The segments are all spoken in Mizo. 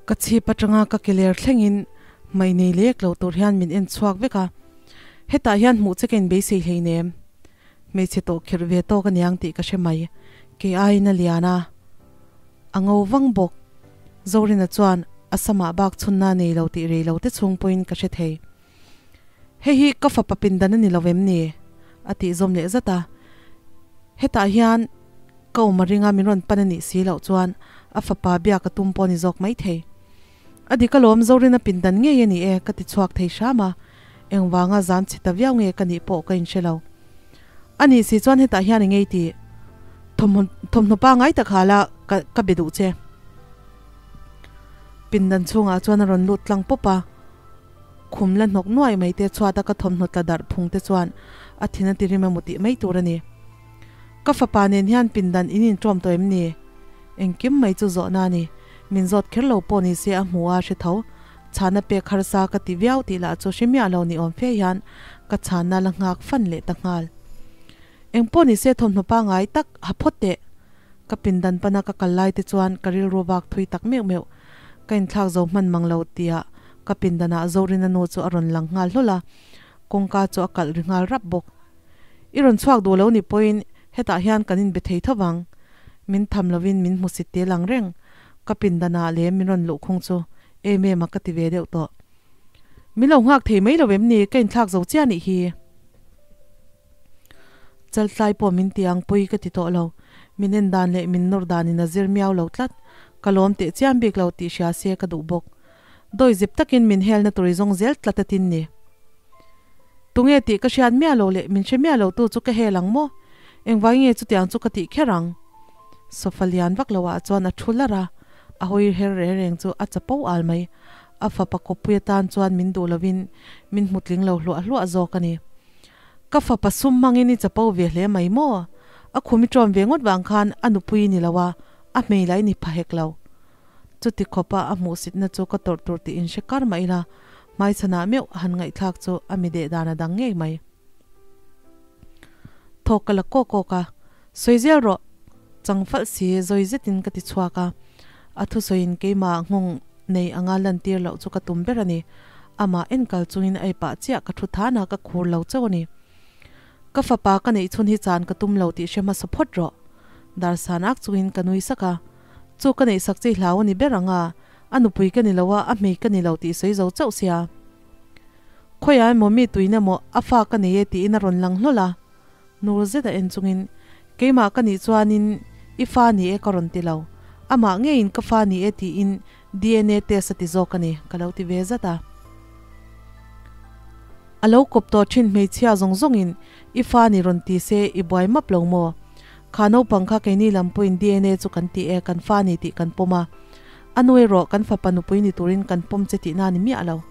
Ka chhip atanga ka ke ler thlengin hmai nei lek lo tur hian min en chhuak vek a, hetah hian hmuh che ka inbeisei hleinem. Hmeichhe tawh khirh ve tawk aniang tih ka hre mai, kei aiin a lian a, a ngo vang bawk. Zorina chuan a samah bak chhunna nei lo tih rei lo te chhung pawhin ka hre thei. Hei hi ka fapa pindan a ni lo em ni? A tih zawm leh zat a. Hetah hian ka awm a ringa min rawn pan a nih si loh chuan a fapa biak a tum pawh a ni zawk maithei. A dik alawm Zorina pindan ngei a ni e ka ti chhuak thei hram a, engvanga zan chhe ta viau nge ka nih pawh ka inhre lo. A nih si chuan hetah hian i ngei tih thawmhnaw pangai tak ha la ka be duh che. Pindan chhungah chuan a rawn lut tlang pawp a. Khum la hnawk nuai mai te chhuat a ka thawmhnaw tla darh phung te chuan a thin a ti rim emaw tih mai tur a ni. Ka fapa nen hian pindan in inṭawm tawh em ni? Engkim mai chu zawhna a ni. Min zawt kher lo pawh ni se a hmu a hre tho. Chhana pek harsa ka ti viau tih lah chu hre miah lo ni awm fe hian ka chhana la nghak fan leh ta nghal. Eng pawh ni se thawmhnaw pangai tak ha phawt teh. Ka pindan pana ka kal lai te chuan ka rilru vak thui tak meuh meuh. Ka inthlak zo hman mang lo tia ka pindanah Zorina nu chu a rawn lang nghal hlawl a, kawngka chu a kalh ri nghal rap bawk. I rawn chhuak duh lo ni pawhin hetah hian kan inbe thei tho vang. Min tham lovin min hmusit tel ang reng. Ka pindanah leh min rawn luh khung chu em em a ka ti ve deuh tawh. Min lo nghak thei mai lo em ni? Ka inthlak zo chiah nih hi. Chaltlai pawh min ti ang pui ka ti tawh lo. Min en dan leh min nawr danin a zir miau lo tlat. Ka lawm teh chiam bik lo tih hria se ka duh bawk. Dawi zip takin min helna tur i zawng zel tlat a tin ni. Tunge tih ka hriat miah lo leh min hre miah lo tu chu ka hel ang maw? Engvai nge chutiang chu ka tih kher ang? Sofa lian vak lo ah chuan a thu lar a, a hawi her reng reng chu a chapo al mai. A fapa kawppui atan chuan min duh lovin min hmu tling lo hluah hluah zawk a ni. Ka fapa sum hmangin i chapo ve hle mai maw? A khum i ṭawm ve ngawt vang khan a nupui i ni lo a, a hmei lah i ni pha hek lo. Chuti khawpa a hmuhsitna chu ka tawrh tur tih inhre kar mah ila, hmaichhanah meuh han ngaihthlak chu a mi deh dan a dang ngei mai. Thawk ka la kawk kawk a, Sawi zel rawh! Chang falh si zawi zetin ka ti chhuak a, a thusawiin keimah nghawng nei anga lantir loh chu ka tum ber a ni. Amah enkal chungin a ipah chiah ka thu than a, ka khur lo chauh a ni. Ka fapa ka neih chhun hi chan ka tum lo tih hre hmasa phawt rawh. Darsan ak chungin ka nui sak a, Chu ka neih sak chi hlau a ni ber ang a, a nupui ka ni lo a, a hmei ka ni lo tih sawi zo chauh sia. Khawiah emaw mi tuin emaw a fa ka nei e tiin a rawn lang hlawl a. Nur zet a en chungin, Keimah ka nih chuanin i fa ni e ka rawn ti lo. Amah ngeiin ka fa ni e tiin DNA test a ti zawk a ni, ka lo ti ve zat a. A lo kawp tawh thin hmeichhia zawng zawngin i fa ni rawn ti se i buai map lo maw? Kha naupang kha keini lam pawhin DNA chu kan ti e, kan fa ni tih kan pawm a. A nu erawh kan fapa nupui ni turin kan pawm che tihna a ni miah lo.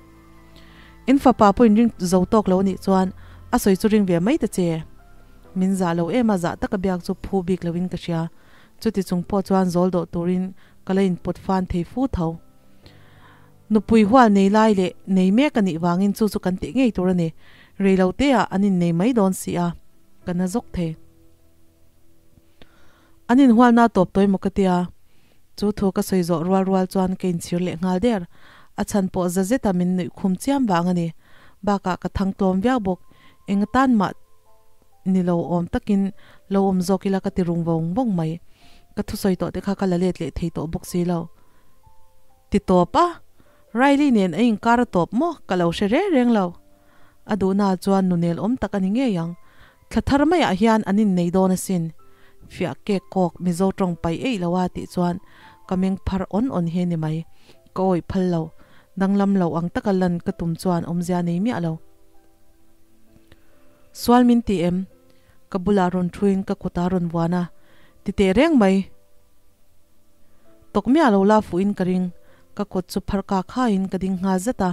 In fapa pawhin ring zo tawk lo anih chuan a sawi chu ring ve mai ta che. Min zah lo em a zah taka biak chu phu bik loin ka hria. Chuti chung pawh chuan zawl dawh turin ka la input fan thei fu tho. Nupui hual nei lai leh nei mek anih vangin chu chu kan tih ngei tur a ni. Rei lo te ah an innei mai dawn si a, ka na zawk thei. An inhualna tawp tawi maw ka tia. Chu thu ka sawi zawh rual rual chuan ka inchhir leh nghal der. A chhan pawh za zeta min nuih khum chiam vang a ni. Bakah ka thang tlawm viau bawk. Eng atan mah ni lo awm takin lo awm zawk ila ka ti rung vawng vawng mai. Ka thusawi tawh te kha ka la let leh thei tawh bawk si lo. Ti tawp a, Riley nen a inkar a tawp maw ka lo hre reng reng lo. A duhna chuan nunel awm tak a ni ngei ang. Thla thar maiah hian an innei dawn asin. Fiah kek kawk Mizo tawng pai eih lo a tih chuan ka meng phar awn awn hi a ni mai. Ka awih phal lo. Danglam lo ang taka lan ka tum chuan awmzia nei miah lo. Sual min ti em? Ka bulah rawn thuin ka kutah rawn vuan a, ti teh reng mai. Tawk miah lo la fuhin ka ring. Ka kut chu phar kak hain ka ding nghal zet a.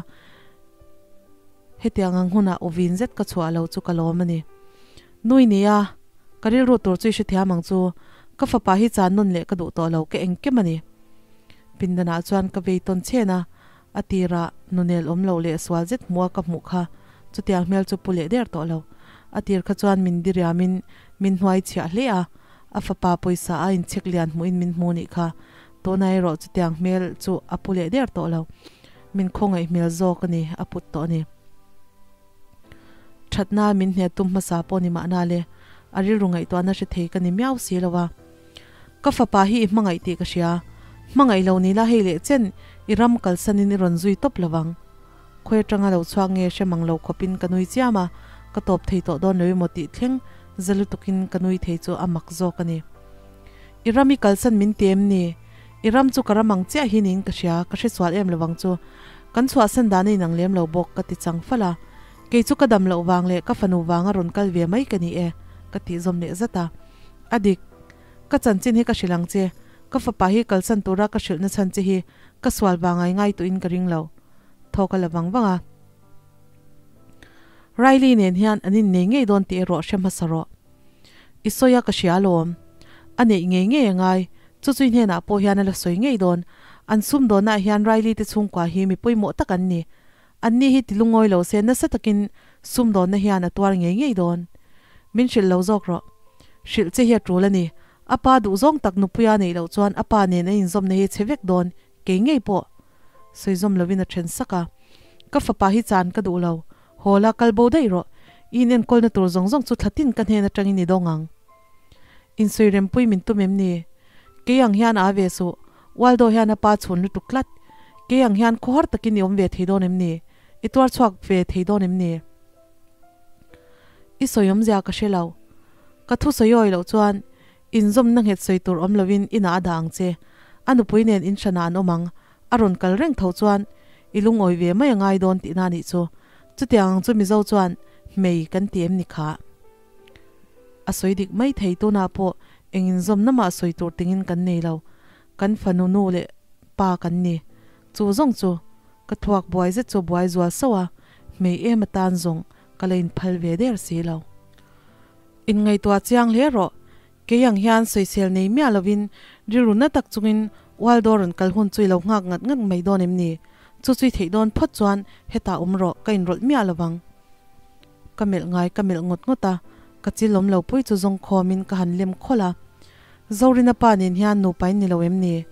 Hetiang ang hunah uvin zet ka chhuah lo chu ka lawm a ni. Nui nia, ka rilru tur chu i hrethiam ang chu. Ka fapa hi chan nawn leh ka duh tawh lo, ka engkim a ni. Pindanah chuan ka vei tawn chhen a, a tirah nunel awm loh leh sual zet hmuha ka hmuh kha chutiang hmel chu pu leh der tawh lo. A tir kha chuan min diriamin min hnuai chhiah hle a, a fapa pawisa a inchhek lian hmuhin min hmu nih kha. Tuna erawh chutiang hmel chu a pu leh der tawh lo. Min khawngaih hmel zawk a ni, a put tawh a ni. Thatna min hne tum hmasa pawh ni mahna le, a rilru ngaihtuahna hre thei ka ni miau si lo a. Ka fapa hi i hmangaih tih ka hria. Hmangaih lo ni la hei leh chen i ram kalsanin i rawn zui tawp lo vang. Khawi atanga lo chhuak nge hre mang lo khawpin ka nui chiam a, ka tawp thei tawh dawn lo emaw tih thleng za lutukin ka nui thei chu a mak zawk a ni. I ram i kalsan min ti em ni? I ram chu ka ram ang chiah hi niin ka hria, ka hresual em lovang chu. Kan chhuahsan dan a inang lem lo bawk, ka ti chang fal a. Kei chu ka dam loh vang leh ka fanu vanga rawn kal ve mai ka ni e, ka tih zawm leh zat a. A dik. Ka chanchin hi ka hrilh ang che. Ka fapa hi kalsan tura ka hrilh nachhan che hi ka sual vangai ngai tuhin ka ring lo. Thaw ka la vang vang a. Riley nen hian an innei ngei dawn tih erawh hre hmasa rawh. I sawi a ka hria alawm. A neih ngei ngei a ngai. Chu chui hnenah pawh hian a la sawi ngei dawn. An sumdawnah hian Riley te chhungkua hi mi pawimawh tak an ni. Anni hi ti lungawi lo se nasa takin sumdawnna hian a tuar ngei ngei dawn. Min hrilh lo zawk rawh. Hrilh che hi a tul a ni. A pa duhzawng tak nupuia neih loh chuan a pa nen a inzawmna hi chhe vek dawn kei ngei pawh sawi zawm lovin a then sak a. Ka fapa hi chan ka duh lo. Haw la kal bo daih rawh. I inenkawlna tur zawng zawng chu thlatin ka hnen atangin i dawng ang. Insawi rempui min tum em ni? Kei ang hian a ve suh. Waldo hian a pa chhun lutuk tlat. Kei ang hian khawhar takin i awm ve thei dawn em ni? I tuar chhuak ve thei dawn em ni? I sawi awmzia ka hre lo. Ka thu sawi awi loh chuan inzawmna nghet sawi tur awm lovin inah a dah ang che. A nupui nen in hranah an awm ang. A rawn kal reng tho chuan i lungawi ve mai a ngai dawn tihna a nih chu. Chutiang ang chu Mizo chuan hmei kan ti em ni kha? A sawi dik mai thei tunah pawh eng inzawmna mah sawi tur tingin kan nei lo. Kan fanu nu leh pa kan ni. Chu zawng chu ka thuak buai zet chu buai zual sauh a, hmei em atan zawng ka la inphal ve der si lo. Inngaihtuah chiang hle rawh, kei ang hian sawisel nei miah lovin rilru na tak chungin Waldo rawn kal hun chu i lo nghak ngat ngat mai dawn em ni? Chu chu i theih dawn phawt chuan hetah awm rawh, ka inrawlh miah lovang. Ka melh ngai ka melh ngawt ngawt a, ka chil awm lo pui chu zawng khawmin ka han lem khawlh a. Zorina pa nen hian nupa in ni lo em ni?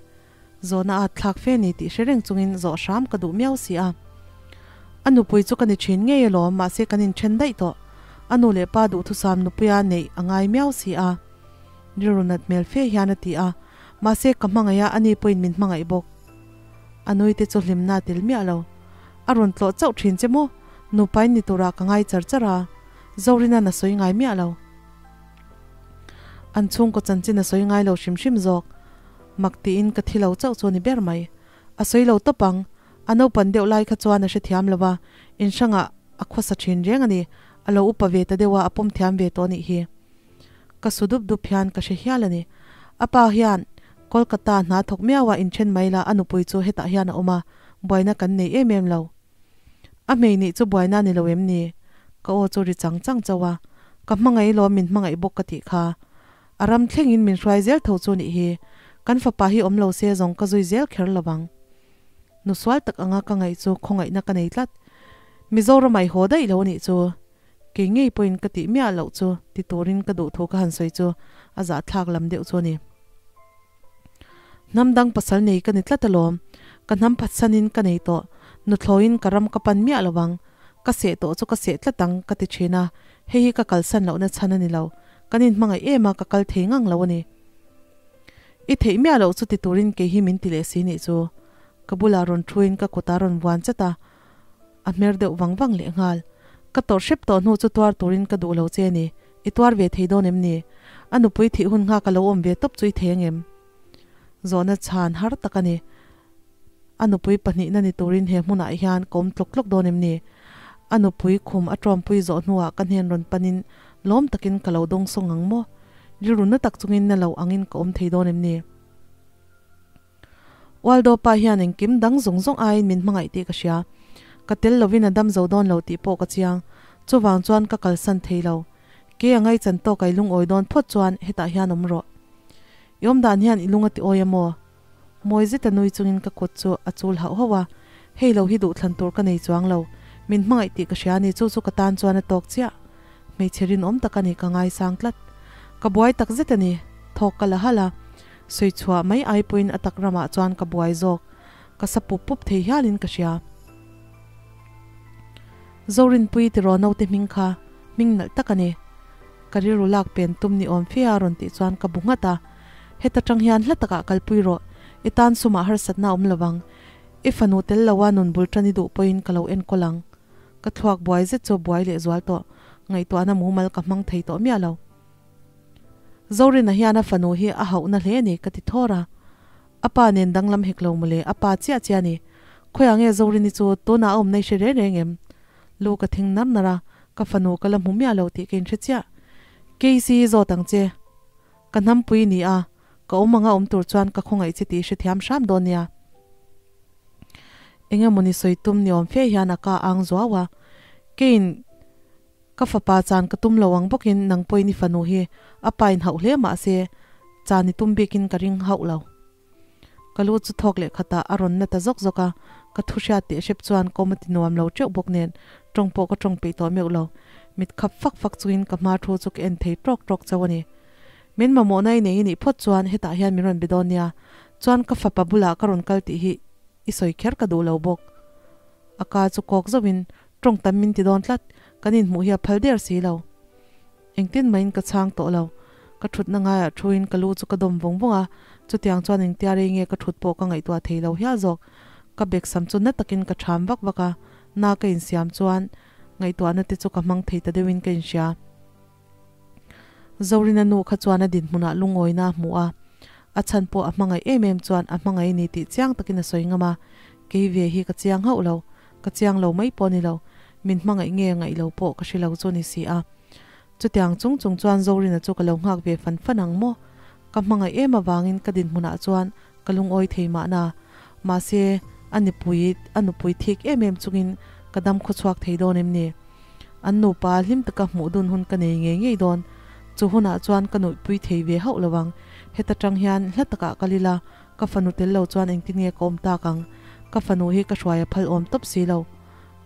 Zawhna at thlak fe ni tih hre reng chungin zawh hram ka duh miau si a. A nupui chu ka ni thin ngei alawm, mahse kan inthen daih tawh. A nu leh pa duhthusam nupuia neih a ngai miau si a. Rilru nat hmel fe hian a ti a, mahse ka hmangaih a, ani pawhin min hmangaih bawk. A nui te chu hlimna a tel miah lo. A rawn tlawh chauh thin che maw? Nupain ni turah ka ngai char char a, Zorina'n a sawi ngai miah lo. An chhungkaw chanchin a sawi ngai lo hrim hrim zawk. Mak tiin ka thi lo chauh chu a ni ber mai. A sawi lo tawp ang. A naupan deuh lai kha chuan a hrethiam lo va, in hrangah a khawsa thin reng a ni. A lo upa ve ta deuh a, a pawm thiam ve tawh a nih hi. Ka su dup dup hian ka hre hial a ni. A pa hian Kolkata hna thawk miau a inthen mai la, a nupui chu hetah hian a awm a, buaina kan nei em em lo. A hmei nih chu buaina a ni lo em ni? Ka aw chu ri chang chang chauh a, ka hmangaih lawm min hmangaih bawk ka tih kha. A ram thlengin min hruai zel tho chu nih hi. Kan fapa hi awm lo se zawng ka zui zel kher lo vang. Nu sual tak anga ka ngaih chu khawngaihna ka nei tlat. Mizoram a i haw daih lo a nih chu. Kei ngei pawhin ka tih miah loh chu ti turin ka duh thu ka han sawi chu a zahthlak lam deuh chu a ni. Hnam dang pasal nei ka ni tlat alawm. Ka hnam phatsanin ka nei tawh. Nuthlawiin ka ram ka pan miah lo ang. Ka seh tawh chu ka seh tlat ang ka ti thin a, hei hi ka kalsan lohna chhan a ni lo. Kan inhmangaih em a, ka kal thei ngang lo a ni. I theih miah loh chu ti turin kei hi min ti leh si nih chu. Ka bulah rawn thuin ka kutah rawn vuan chat a, a hmer deuh vang vang lehnghal. Ka tawrh hrep tawh hnu chu tuar turin ka duh lo che a ni. I tuar ve thei dawn em ni? A nupui thih hun nghak a lo awm ve tawp chu i thei angem? Zawhna chhan har tak a ni. A nupui pahnihna ni turin he hmunah hian ka awm tlawk tlawk dawn em ni? A nupui khum a tawmpui zawh hnuah ka hnen rawn panin lawm takin ka lo dawng sawng ang maw? Rilru na tak chungin na lo angin ka awm thei dawn em ni? Waldo pa hian engkim dang zawng zawng aiin min hmangaih tih ka hria. Ka tel lovin a dam zo dawn lo tih pawh ka chiang. Chuvang chuan ka kalsan thei lo. Kei a ngaihchan tawk ai lungawi dawn phawt chuan hetah hian awm rawh. I awm dan hian i lung a ti awi a maw? Mawi zet a nui chungin ka kut chu a chul hauh hauh a. Hei lo hi duhthlan tur ka nei chuang lo. Min hmangaih tih ka hria a ni, chu chu ka tan chuan a tawk chiah. Hmeichhe rinawm tak a ni ka ngaisang tlat. Ka buai tak zet a ni. Thawk ka la halh a. Sawi chhuah mai ai pawhin a tak ramah chuan ka buai zawk. Ka sa pup pup thei hialin ka hria. Zorinpui tiraw naute hming kha hming nalh tak a ni. Ka rilru lak pen tum ni awm fe a rawn tih chuan ka bu nghat a. Heta tang hian hla takah kalpui rawh, i tan sumah harsatna a awm lovang. I fanu tel loa nun bul tan i duh pawhin ka lo enkawl ang. Ka thluak buai zet chu buai leh zual tawh, ngaihtuahna mumal ka hmang thei tawh miah lo. Zorina hian a fanu hi a hauhna hle a ni ka ti thawr a. A pa nen danglam hek lo mawle, a pa chiah chiah a ni. Khawiah nge Zorini chu tunah a awm nei hre reng reng em? Lu ka thing nar nar a, ka fanu ka la hmu miah lo tih ka inhre chiah. Casey zawt ang che. Ka hnampui ni a, ka awm anga awm tur chuan ka khawngaih che tih i hrethiam hram dawn nia. Eng emawni sawi tum ni awm fe hian a ka ang zuau a, keiin ka fapa chan ka tum lo ang bawkin nang pawhin i fanu hi a pa in hauh hle mah se chan i tum bikin ka ring hauh lo. Ka lu chu thawk leh khatah a rawn na ta zawk zawk a, ka thu hriat teh hrep chuan kawm a ti nuam lo teuh bawk nen tawng pawh ka tawng peih tawh meuh lo. Mit khap fak fak chungin ka hma thu chu ka en thei tawk tawk chauh a ni. Min mamawhna i nei i nih phawt chuan hetah hian min rawn be dawn nia, chuan ka fapa bulah ka rawn kal tih hi i sawi kher ka duh lo bawk. A ka chu kawk zauhin tawng tam min ti dawn tlat, kan inhmuh hi a phal der si lo. Engtin mahin ka chhang tawh lo. Ka thutna ngaiah thuin ka lu chu ka dawm vawng vawng a, chutiang chuan engtia rei nge ka thut pawh ka ngaihtuah thei lo hial zawk. Ka bag sam chu na takin ka ṭham vak vak a, na ka insiam chuan ngaihtuahna te chu ka hmang thei ta deuhin ka inhria. Zorina nu kha chuan a dinhmunah lungawina a hmu a, a chhan pawh a hmangaih em em chuan a hmangaih ni tih chiang takin a sawi ngam a, kei ve hi ka chiang hauh lo, ka chiang lo mai pawh a ni lo, min hmangaih nge ngaih lo pawh ka hre lo chu a ni si a. Chutiang chung chung chuan Zorina chu ka lo nghak ve fan fan ang maw? Ka hmangaih em avangin ka dinhmunah chuan ka lungawi thei mahna, mahse a nipui a nupui thik em em chungin ka dam khawchhuak thei dawn em ni? An nupa hlim taka hmuh dun hun ka nei ngei ngei dawn. Chu hunah chuan ka nuihpui thei ve hauh lo ang. Heta tang hian hla takah kal ila, ka fanu tel lo chuan engtin nge ka awm tak ang? Ka fanu hi ka hruai a phal awm tawp si lo.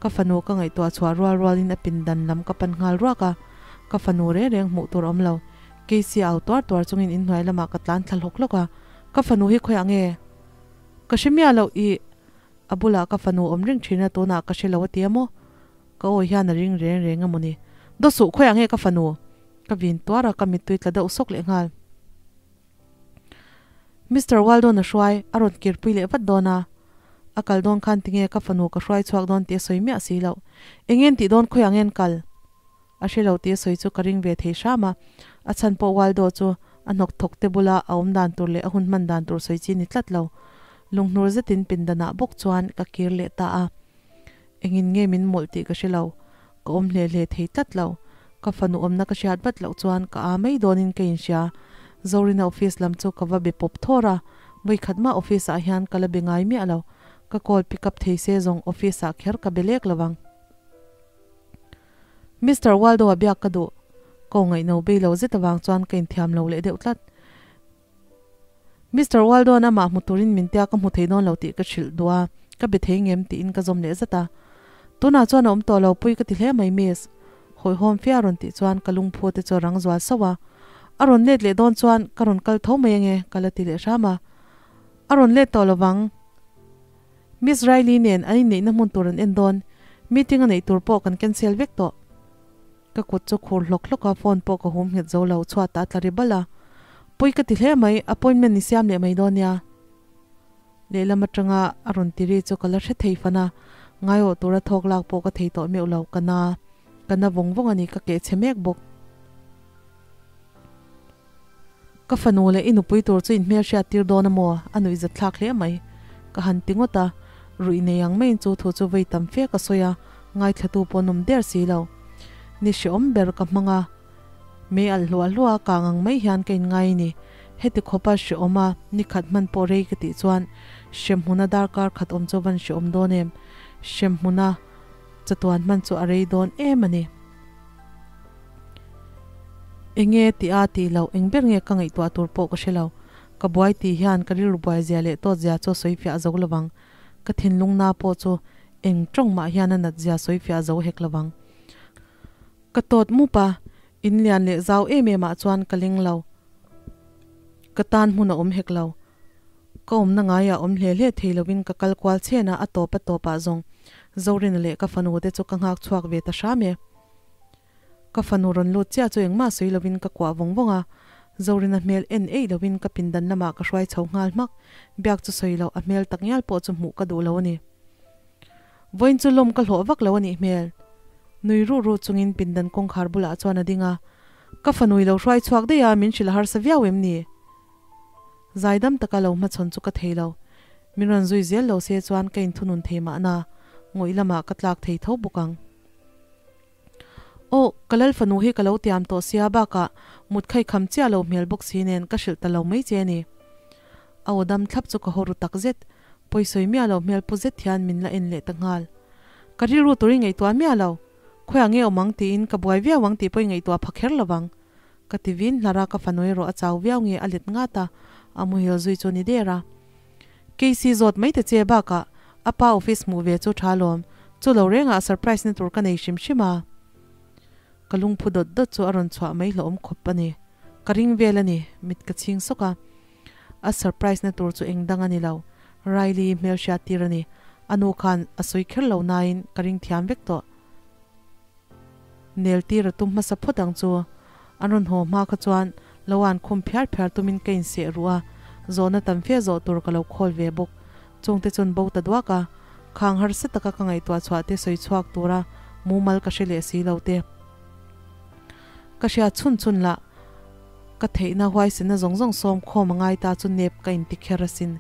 Ka fanu ka ngaihtuah chhuah rual rualin a pindan lam ka pan nghal ruak a, ka fanu reng reng hmuh tur a awm lo. Casey au tuar tuar chungin inhnuai lamah ka tlan thla hlawk hlawk a, Ka fanu hi khawiah nge? Ka hre miah loh i a bulah ka fanu awm reng thin a tunah ka hre lo a ti a maw? Ka awi hian a ring reng reng a maw ni? Dawsuh khawiah nge ka fanu? Ka vin tuar a, ka mittui tla deuh sawk leh nghal. Mister Waldon a hruai, a rawn kirpui leh vat dawn a. A kal dawn khan tinge ka fanu ka hruai chhuak dawn tih a sawi miah si loh. Eng ngen tih dawn khawiah nge an kal? A hre lo tih a sawi chu ka ring ve thei hram a, a chhan pawh Waldo chu a hnawk thawk te bula a awm dan tur leh a hun hman dan tur sawi chi ni tlat lo. Lunghnur zetin pindanah bawk chuan ka kir leh ta a. Engin nge min mawlh tih ka hre lo, ka awm hle hle thei tlat lo. Ka fanu awmna ka hriat vat loh chuan ka aa mai dawnin ka inhria. Zorina office lam chu ka va be pawp thawr a, vawikhat mah office ah hian ka la be ngai miah lo. Ka call pick up thei se zawng office ah kher ka be lek lo ang. Mister Waldo a biak ka duh. Ko ngaihno bei lo zet avang chuan ka inthiam lo leh deuh tlat. Mister Waldo-a'n amah hmu turin min tia ka hmu thei dawn lo tih ka hrilh duh a, ka be thei ngem tiin ka zawm leh zat a. Tunah chuan a awm tawh lo pui ka ti hle mai Miss. Hawihhawm fia rawn tih chuan ka lungphu te chu a rang zual sauh a. A rawn let leh dawn chuan ka rawn kal tho mai ange ka la ti leh hram a. A rawn let tawh lovang. Miss Riley nen an inneihna hmun tur an en dawn, meeting a neih tur pawh kan cancel vek tawh. Ka kut chu khur hlawk hlawk a, phone pawh ka hum nghet zo lo, chhuat ah a tla ri bal a. Pui ka ti hle mai, appointment i siam leh mai dawn nia. Lehlam atanga a rawn ti ri chu ka la hre thei fan a, ngaiawh tura thawk lak pawh ka thei tawh meuh lo, ka na, ka na vawng vawng a ni, ka keh chhe mek bawk. Ka fanu leh i nupui tur chu in hmelhriat tir dawn a maw? A nuih zat thlak hle mai. Ka han ti ngawt a, ruih nei ang maiin chu thu chu vei tam fe ka sawi a, ngaithlatu pawh an awm der si lo. Ni hreawm ber ka hmang a, mei alh hluah hluah a kang ang mai hian ka inngai a ni. Heti khawpa hreawm a, ni khat hman pawh rei ka tih chuan hremhmuna darkar khat awm chu van hreawm dawn em? Hremhmuna chatuan hman chu a rei dawn em a ni. Enge tih a tih loh eng ber nge ka ngaihtuah tur pawh ka hre lo. Ka buai tih hian ka rilru buai zia leh tawt zia chu a sawi fiah zo lovang. Ka thinlung na pawh chu eng tawng mah hian a nat zia sawi fiah zo hek lovang. Ka tawt mup a, in lian leh zau em em ah chuan ka ling lo. Ka tan hmun a awm hek lo. Ka awmna ngaiah awm hle hle thei lovin ka kal kual chhen a, a tawp a tawpah zawng Zorina leh ka fanu te chu ka nghak chhuak ve ta hram e. Ka fanu rawn lut chiah chu engmah sawi lovin ka kuah vawng vawng a, Zorina hmel en eih lovin ka pindan lamah ka hruai chho nghal hmak, biak chu sawi loh a hmel tak ngial pawh chu hmuh ka duh lo a ni. Vawiin chu lawm ka hlawh vak lo a nih hmel. Nui ruh ruh chungin pindan kawngkhar bulah chuan a ding a, Ka fanu i lo hruai chhuak daih a, min hrilh a harsa viau em ni? Zaidam taka lo hmachhawn chu ka thei lo. Min rawn zui zel lo se chuan ka inthunun thei mahna, ngawih lamah ka tlak thei tho bawk ang. Aw, ka lal fanu hi ka lo tiam tawh sia bakah mut khai kham chiah lo hmel bawk si nen ka hrilh ta lo mai che a ni. A aw dam thlap chu ka haw ru tak zet, pawisawi miah lo hmel pu zet hian min la en leh ta nghal. Ka rilru tur i ngaihtuah miah lo, khawiah nge awm ang tiin ka buai viau ang tih pawh i ngaihtuah pha kher lo vang. Ka ti vin hlar a, ka fanu erawh a chau viau nge a let ngat a, a muhil zui chu ni der a. Casey zawt mai ta che bakah a pa office hmuh ve chu tha lawm, chu lo rengah surprise na tur ka nei hrim hrim a. Ka lungphu dawt dawt chu a rawn chhuah mai hlawhawm khawp a ni. Ka ring vel a ni, mit ka chhing sawk a. A surprise na tur chu eng dang a ni lo, Riley hmelhriat tir a ni. A nu khan a sawi kher lo nain ka ring thiam vek tawh. Nel tir a tum hmasa phawt ang chu. An rawn haw hma kha chuan lo an khum phiar phiar tumin ka inseh ruh a, zawhna tam fe zawh tur ka lo khawl ve bawk. Chungte chuan bo ta duak a, khang harsa taka ka ngaihtuah chhuah te sawi chhuak tura mumal ka hre leh si lo te. Ka hria chhun chhun lah, ka theihna huaisena zawng zawng sawm khawm a ngai ta chu nep ka inti kher asin.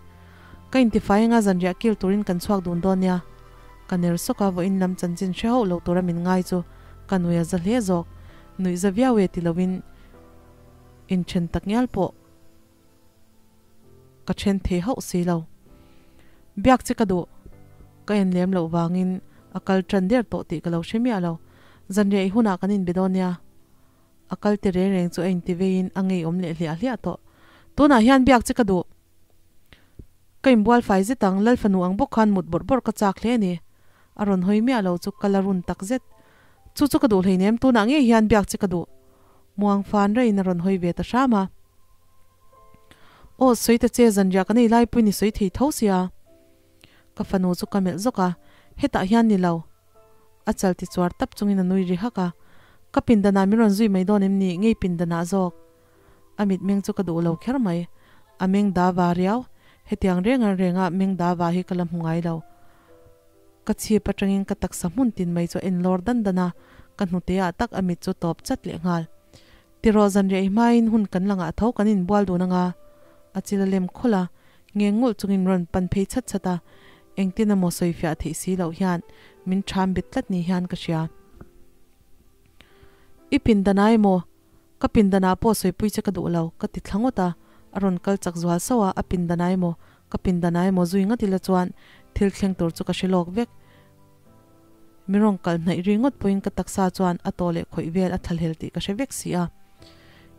Ka intifai anga zanriah kil turin kan chhuak dun dawn nia. Ka ner sawk a, vawiin lam chanchin hre hauh lo tura min ngai chu ka nui a za hle zawk. Nuih za viau e ti loin inthen tak ngial pawh ka then thei hauh si lo. Biak che ka duh, ka en lem loh vangin a kal tan der tawh tih ka lo hre miah lo. Zanriah i hunah kan inbe dawn nia. A kal ti reng reng chu a inti veiin a ngeiawm leh hliah hliah tawh. Tunah hian biak che ka duh. Ka inbual fai zet ang, Lal fanu ang bawk khan mut bawrh bawrh ka chak hle a ni. A rawn hawi miah lo chu ka la run tak zet. Chu chu ka duh hleinem, tunah ngei hian biak che ka duh. Muang fan raiin a rawn hawi ve ta hram a. Aw, sawi ta che, zanriah kan ei lai pawhin i sawi thei tho sia. Ka fanu chu ka melh zawk a, hetah hian ni lo. A chal ti chuar tap chungin a nui ri hak a. Ka pindanah min rawn zui mai dawn em ni, ngei pindanah zawk. A mitmeng chu ka duh lo kher mai. A meng da va riau. Hetiang reng renga meng da va hi ka la hmu ngai lo. Ka chhip atangin ka taksa hmun tin mai chu a en lawr dan dan a, ka hnute ah tak a mit chu tawp chat leh nghal. Tiraw zanriah i hmain hun kan langah tho kan inbual dun anga a chil a lem khawlh a, ngeng ngulh chungin rawn pan phei chat chat a, engtin emaw sawifiah theih si loh hian min ṭham bet tlat ni hian ka hria. I pindan ah emaw Ka pindanah pawh sawipui che ka duh lo, ka ti thla ngawt a, a rawn kal chak zual sauh a, a pindanah emaw, ka pindanah emaw zui ngat ila chuan thil thleng tur chu ka hre lawk vek. Mi rawn kal hnaih ri ngawt pawhin ka taksa chuan a tawh leh khawih vel a thlahlel tih ka hre vek si a.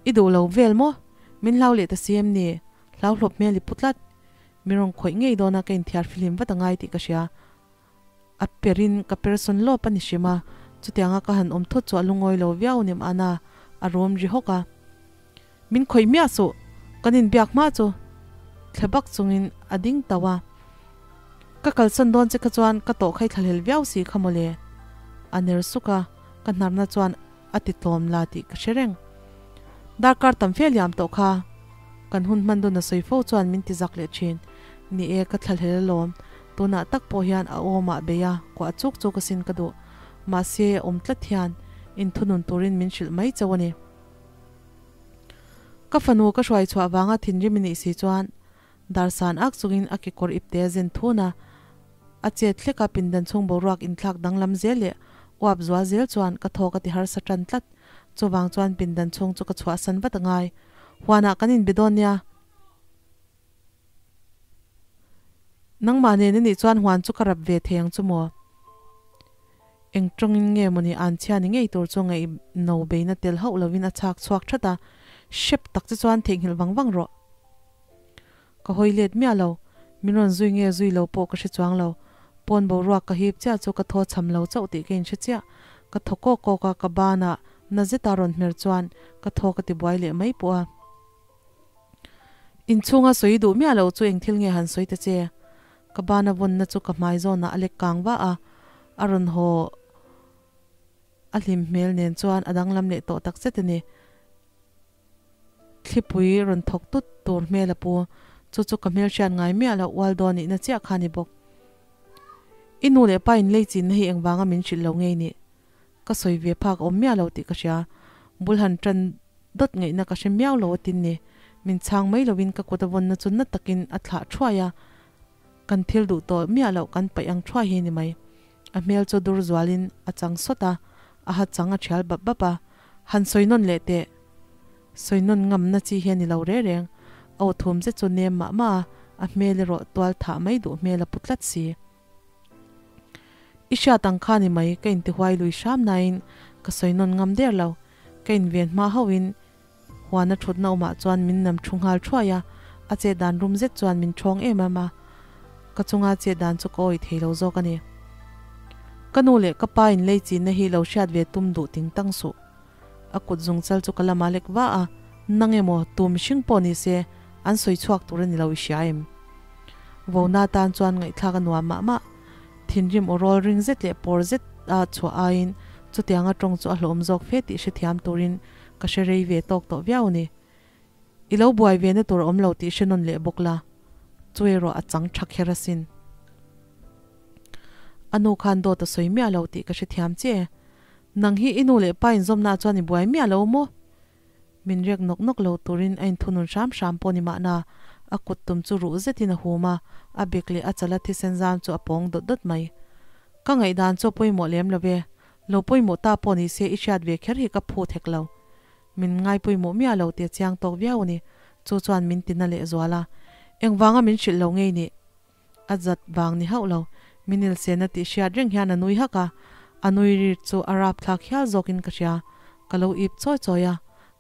I duh lo vel maw? Min hlau leh ta si em ni? Hlauhlawp hmel i pu tlat. Mi rawn khawih ngei dawna ka inthiar fihlim vat a ngai tih ka hria. A perin ka person lawp a ni hrim a, chutianga ka han awm thut chu a lungawi lo viau nem a na, a rawm ri hawk a. Min khawih miah suh, kan inbiak hma chu thle bak chungin a ding tauh a. Ka kalsan dawn che kha chuan ka tawh khai thlahlel viau si kha mawle. A ner suk a, ka hnarna chuan a ti tlawm la tih ka hre reng. Darkar tam fe liam tawh kha kan hun hman dun a sawi fo chuan min ti zak leh thin. Ni e, ka thlahlel alawm. Tunah tak pawh hian a awmah bei a, kuah chuk chuk asin ka duh. Mahse, awm tlat hian inthunun turin min hrilh mai chauh a ni. Ka fanu ka hruai chhuah vanga thinrim i nih si chuan Darsan ak chungin a kekawr ipte a zen thun a, a chet hlek a pindan chhung boruak inthlak danglam zel leh uap zual zel chuan ka thawk a ti harsa tan tlat. Chuvang chuan pindan chhung chu ka chhuahsan vat a ngai. Huanah kan inbe dawn nia. Nangmah nen anih chuan huan chu ka rap ve thei ang chu maw? Eng tawngin nge mawni an chhia ni ngei tur chu ngaih no beina tel hauh lovin a chhak chhuak that a, hrep tak che chuan theihnghilh vang vang rawh. Ka hawi let miah lo, min rawn zui nge zui lo pawh ka hre chuang lo. Pawn boruak ka hip chiah chu ka thaw cham lo chauh tih ka inhre chiah. Ka thaw kawk kawk a, ka banah na zeta rawn hmer chuan ka thaw ka ti buai leh mai pawh a. Inchhunga sawi duh miah loh chu eng thil nge han sawi ta che? Ka bana vawnna chu ka hmai zawnah a lek kang va a, a rawn haw a hlim hmel nen chuan a danglam leh tawh tak zet a ni. Thlipui rawn thawk tut tur hmel a pu, chu chu ka hmel hriat ngai miah loh ual dawn nihna chiah kha a ni bawk. I nu leh pa in lei chinna hi engvanga min hrilh lo ngei nih? Ka sawi ve phak a awm miah lo tih ka hria. Bul han tan dawt ngaihna ka hre miau lo atin ni. Min chhang mai lovin ka kut a vawnna chu na takin a thlah thuai a, kan thil duh tawh miah loh kan paih ang thuai hi ni mai. A hmel chu dur zualin a chang sawt a, a ha chang a thial bap bap a. Han sawi nawn leh teh. Sawi nawn ngamna chi hi a ni lo reng reng. A aw thum zet chu nem mah mah a, a hmel erawh tual thah mai duh hmel a pu tlat si. I hriat ang kha ni mai, ka intihuai lui hram nain ka sawi nawn ngam der lo. Ka inven hma hauhin huana thutna awmah chuan min nam thu nghal thuai a, a chet dan rum zet chuan min thawng em em a, ka chunga chet dan chu ka awih thei lo zawk a ni. Ka nu leh ka pa in lei chinna hi lo hriat ve tum duh ting tang suh. A kut zung chal chu ka lamah lek va a, nang emaw tu mihring pawh ni se an sawi chhuak tur a ni lo i hria em? Vona tan chuan ngaihthlak a nuam mah mah. Thinrim aw rawl ring zet leh pawr zet a chhuah aiin chutianga tawng chu a hlawhawm zawk fe tih hrethiam turin ka hre rei ve tawk tawh viau a ni. I lo buai ve na tur a awm lo tih hre nawn leh bawk la, chu erawh a chang tha kher asin. A nu khan dawt a sawi miah lo tih ka hrethiam chiah e. Nang hi i nu leh pa inzawmnaah chuan i buai miah lo maw? Min riak nawk nawk lo turin a inthunun hram hram pawh ni mahna, a kut tum chu ruh zetin a hum a, a bek leh a chala thisen zam chu a pawng dawt dawt mai. Ka ngaihdan chu a pawimawh lem lo ve, lo pawimawh ta pawh ni se i hriat ve kher hi ka phut hek lo. Min ngai pawimawh miah lo tih a chiang tawk viau a ni, chu chuan min tina lehzual a. Engvanga min hrilh lo ngei nih? A zat vang ni hauh lo. Minilsena tih hriat reng hian a nui hak a, a nui rir chu a rapthlak hial zawkin ka hria. Ka lo ip chawi chawi a,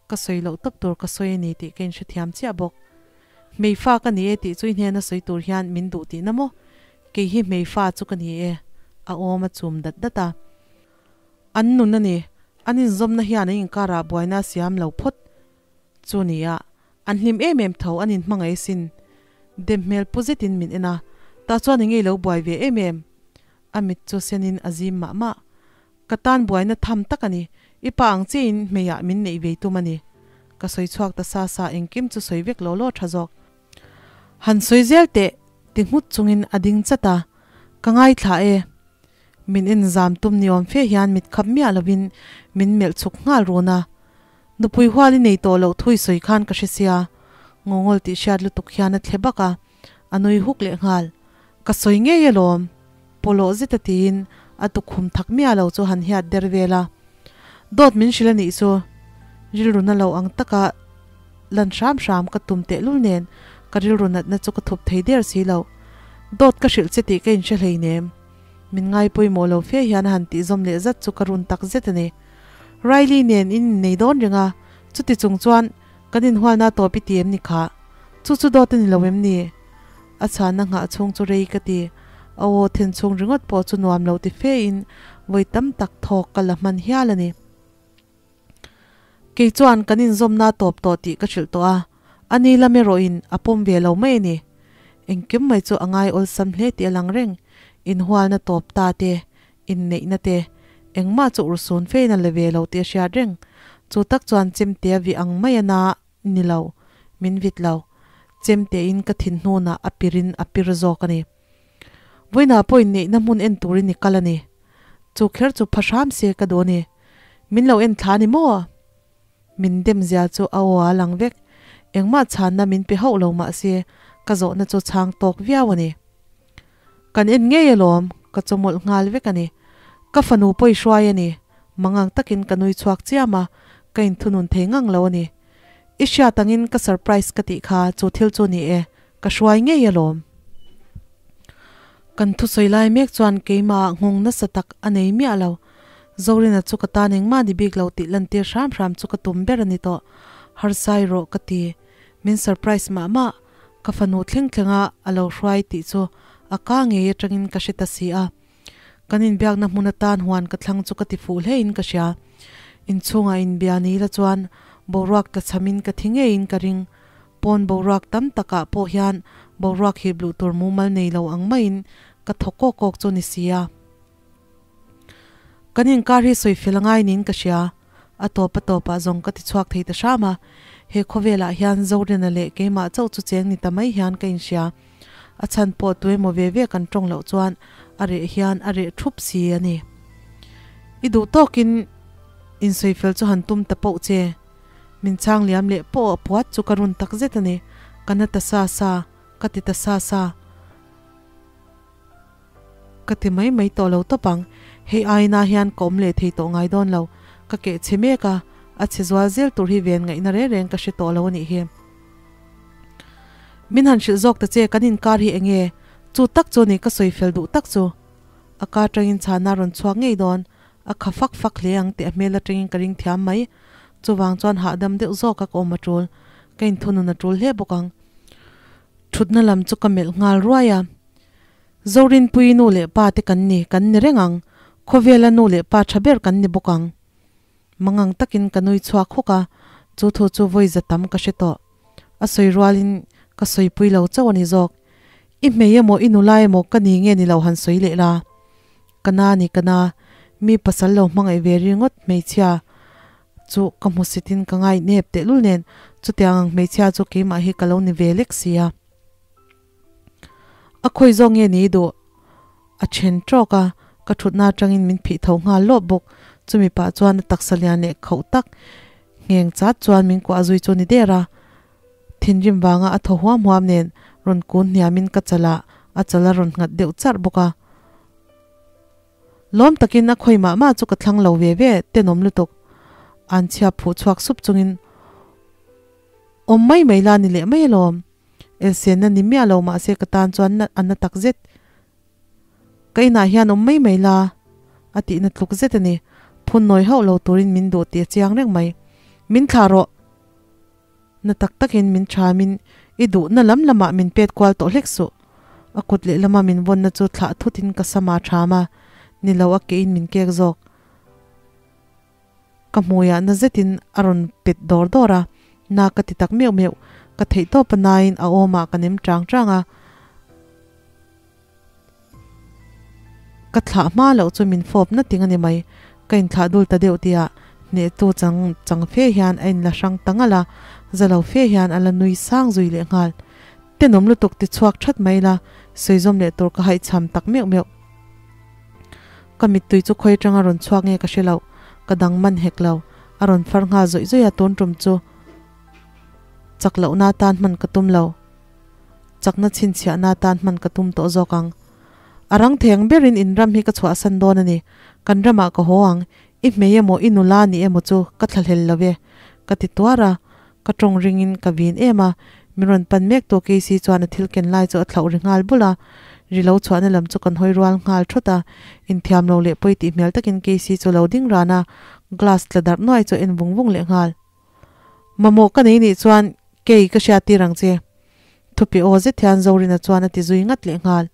ka sawi loh tawp tur ka sawi a ni tih ka inhrethiam chiah bawk. Hmeifa ka ni e tih chu i hnena sawi tur hian min duh tihna maw? Kei hi hmeifa chu ka ni e, a awm a chum dat dat a. An nun a ni, an inzawmna hian an inkarah buaina a siam lo phawt chu nia. An hlim em em tho an inhmangaih asin. Dem hmel pu zetin min en a, tah chuan enge i lo buai ve em em? A mit chu senin a zim mah mah. Ka tan buaina tham tak a ni, i pa ang chiahin hmeiah min neih vei tum a ni. Ka sawi chhuak ta sa sa engkim chu sawi vek law law tha zawk. Han sawi zel teh ti nghut chungin a ding chat a, ka ngaithla e. Min en zam tum ni awm fe hian mit khap miah lovin min melh chhuk nghal run a. Nupui hual i nei tawh loh thui sawi khan ka hre sia, ngawngawl tih hriat lutuk hian a thle bak a, a nui huk leh nghal. Ka sawi ngei alawm, pawlawh zet a tiin a tukhum thak miah lo chu han hiat der vel a. Dawt min hrilh a nih chu, rilru na lo ang taka lan hram hram ka tum tehlul nen ka rilru natna chu ka thup thei der si lo. Dawt ka hrilh che tih ka inhre hleinem. Min ngai pawimawh lo fe hian a han tihzawm leh zat chu ka run tak zet a ni. Riley nen in innei dawn reng a, chuti chung chuan kan inhualna tawp i ti em ni kha? Chu chu dawt a ni lo em ni? A chhanna nghah chhung chu rei ka ti. A aw then chhung ringawt pawh chu nuam lo ti fe in vawi tam tak thawk ka la hman hial a ni. Kei chuan kan inzawmna tawp tawh tih ka hrilh tawh a, a ni lam erawhin a pawm ve lo mai a ni. Engkim mai chu a ngai awlsam hle tih a lang reng, inhualna tawp ta te, inneihna te, engmah chu urhsun fein a la ve lo tih a hriat reng. Chu tak chuan chemte a vih ang mai a na ni lo, min vit lo. Chemtein ka thin hnunah a pirin a pir zawk a ni. Vawiinah pawh inneihna hmun en turin i kal a ni. Chu kher chu pha hram se ka duh a ni. Min lo en thla a ni maw? Min dem zia chu a aw a lang vek. Engmah chhanna min pe hauh lo mah se ka zawhna chu chhang tawk viau a ni. Kan en ngei alawm, ka chawmawlh nghal vek a ni. Ka fanu pawh i hruai a ni. Mangang takin ka nui chhuak chiam a, ka inthunun thei ngang lo a ni. I hriat angin ka surprise ka tih kha chu thil chu ni e, ka hruai ngei alawm. Kan thusawi lai mek chuan keimah nghawng nasa tak a nei miah lo. Zorina chu ka tan engmah ni bik lo tih lantir hram hram chu ka tum ber a ni tawh. Harsai rawh ka ti. Min surprise mah mah. Ka fanu thleng thlenga a lo hruai tih chu a ka ngei atangin ka hre ta si a. Kan inbiakna hmun atan huan ka thlang chu ka ti fuh hlein ka hria. Inchhungah inbia ni la chuan boruak tla chhamin ka thi ngeiin ka ring. Pawn boruak tam takah pawh hian boruak hip luh tur mumal nei lo ang maiin ka thaw kawk kawk chu ni sia. Kan inkar hi sawi fel angai niin ka hria. A tawp a tawpah zawng ka ti chhuak thei ta hram a. He khawvelah hian Zorina leh keimah chauh chu cheng ni ta mai hian ka inhria. A chhan pawh tuemaw ve ve kan tawng loh chuan a reh hian a reh thup si a ni. I duh tawkin insawi fel chu han tum ta poh che. Min chhang liam leh pawh a puat chu ka run tak zet a ni. Ka na ta sa sa, ka ti ta sa sa. Ka ti mai mai tawh lo tawp ang. Hei aina hian ka awm leh thei tawh ngai dawn lo. Ka keh chhe mek a, a chhe zual zel tur hi ven ngaihna reng reng ka hre tawh lo a nih hi. Min han hrilh zawk ta che kan inkar hi enge? Chu tak chu ni ka sawi fel duh tak chu. A ka atangin chhana rawn chhuak ngei dawn. A kha fak fak hle ang tih a hmel atangin ka ring thiam mai. Chuvang chuan hahdam deuh zawk a ka awm a tul. Ka inthunun a tul hle bawk ang. Thutna lam chu ka melh nghal ruai a. Zorinpui nu leh pa te kan ni, kan ni reng ang. Khawvela nu leh pa tha ber kan ni bawk ang. Mangang takin ka nui chhuak hawk a, chu thu chu vawi za tam ka hre tawh. A sawi rualin ka sawipui lo chauh a ni zawk. I hmei emaw i nula emaw ka ni nge ni lo han sawi leh la. Ka na ni ka na, mi pasal lo hmangaih ve ringawt hmeichhia chu ka hmusitin ka ngai nep tehlul nen chutiang ang hmeichhia chu keimah hi ka lo ni ve lek sia. A khawi zawk nge ni duh? A then tawk a, ka thutna atangin min phih tho nghal lawp bawk. Chumi pah chuan a taksa lian leh khauh tak ngheng chat chuan min kuah zui chu ni der a. Thinrim vanga a thaw huam huam nen rawn kun hniamin ka chalah a chal a rawn nghat deuh charh bawk a. Lawm takin a khawi mah mah chu ka thlang lo ve ve, tenawm lutuk. Anchhia phuh chhuak sup chungin awm mai mai la ni leh mai alawm. Elsenna ni miah lo mahse ka tan chuan a na tak zet. Ka inah hian awm mai mai la a tihna tluk zet a ni. Phun nawi hauh lo turin min duh tih a chiang reng mai. Min thlah rawh! Na tak takin min thamin i duhna lam lamah min pet kual tawh hlek suh. A kut lehlama min vawnna chu thlah thutin ka sama tham a, ni lo a kein min kek zawk. Ka hmuiah na zetin a rawn pet dawr dawr a, na ka ti tak meuh meuh. Ka theih tawp a nain a awmah ka nem chang chang a. Ka thlah hma loh chu min fawp na ting a ni mai. Ka inthlah dul ta deuh tihah hnehtu chang chang fe hian a inla hrang ta ngalh a, za lo fe hian a la nui sang zui leh nghal. Tenawm lutuk ti chhuak that mai la, sawizawm leh tur ka haihchham tak meuh meuh. Ka mittui chu khawi atanga rawn chhuak nge ka hre loh, ka dang man hek lo. A rawn far nghal zawih zawih a tun tum chu chak lohna atan hman ka tum lo. Chakna chhinchhiahna atan hman ka tum tawh zawk ang. A rang thei ang berin in ram hi ka chhuahsan dawn a ni. Kan ramah ka haw ang. I hmei emaw i nula ni emaw chu ka thlahlel lo e, ka ti tuar a. Ka tawng ringin ka vin em a, min rawn pan mek tu Casey chuan a thil ken lai chu a thlauh ri nghal bul a, ri lo chhuahna lam chu kan hawi rual nghal thawt a, inthiam lo leh pawi tih hmel takin Casey chu lo ding ran a, glass tla darh nuai chu a en vung vung leh nghal. Mamawh ka nei nih chuan kei ka hriat tir ang che. Thupi aw zet hian Zorina chuan a ti zui ngat leh nghal.